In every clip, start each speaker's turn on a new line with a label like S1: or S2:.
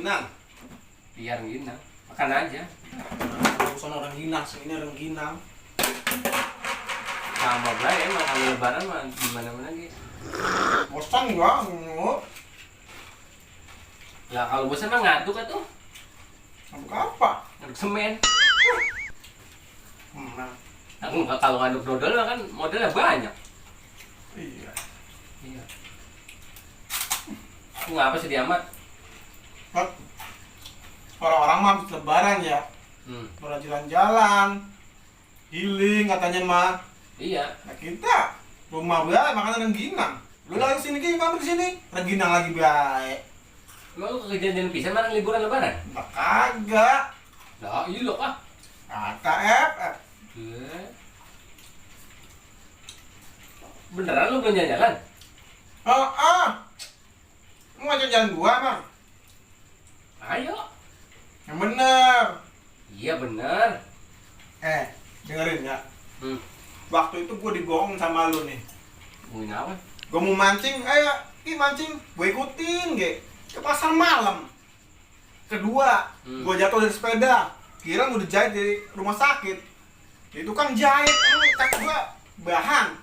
S1: rengginang.
S2: Biar rengginang. Makan aja.
S1: Urusan rengginang, ini rengginang.
S2: Sama bae emang kalau lebaran mah di mana-mana gitu.
S1: Bosan gua.
S2: Lah kalau bosan mah ngaduk atuh.
S1: Ngaduk apa?
S2: Ngaduk semen.
S1: Nah,
S2: Kalau ngaduk dodol mah kan modalnya banyak.
S1: iya.
S2: Iya. Ngapa sih amat?
S1: Kan orang-orang mah habis lebaran ya. Pada jalan-jalan. Healing katanya mah.
S2: Iya.
S1: Nah kita rumah bae makan rengginang. Lu lagi sini ki, mampir sini. Rengginang lagi bae.
S2: Emang lu kejadian pisan mana liburan lebaran?
S1: Nah, kagak.
S2: Lah, iya loh ah.
S1: KF.
S2: Beneran lu belum jalan-jalan?
S1: Mau ngajak jalan gua mah?
S2: Ayo.
S1: Yang bener.
S2: Iya bener.
S1: Dengerin ya. Waktu itu gua dibohong sama lu nih.
S2: Ngomongin apa?
S1: Gua mau mancing, ayo, mancing. Gua ikutin, ke pasar malam. Kedua, gua jatuh dari sepeda. Kira udah jahit di rumah sakit. Itu kan jahit, kaki gua bahan.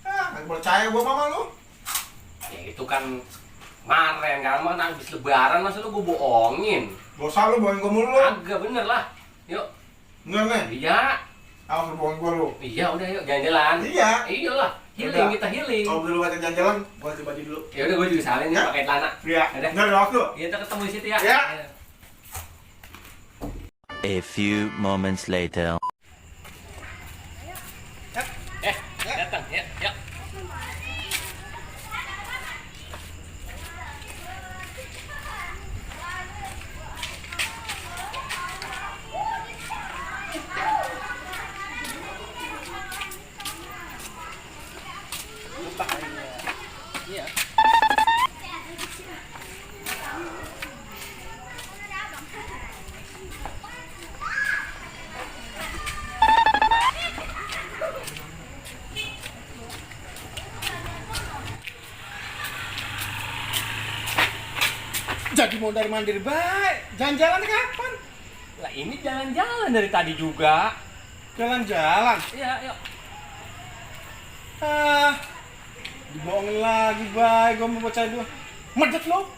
S1: Nggak percaya gua sama lu.
S2: Ya itu kan kemarin kan mah habis lebaran masa lu gua bohongin.
S1: Dosa lu bohongin gua mulu.
S2: Agak bener lah. Yuk.
S1: Bener nih?
S2: Iya.
S1: Awas lu bohongin gua lu.
S2: Iya udah yuk jalan-jalan.
S1: Iya.
S2: Iyalah. Healing kita healing.
S1: Kalau dulu ngajak jalan-jalan, gua ganti baju dulu.
S2: Ya udah gua juga salin ya pakai celana.
S1: Iya.
S2: Udah.
S1: Nggak ada waktu.
S2: Kita ketemu di situ ya.
S1: Ya.
S3: A few moments later.
S2: Datang ya. Yuk. Iya.
S1: Jadi mau dari mandir baik. Jalan-jalan kapan?
S2: Lah ini jalan-jalan dari tadi juga.
S1: Jalan-jalan.
S2: Iya, yuk.
S1: Dibohongin lagi baik. Gua mau percaya dulu. Medek lu.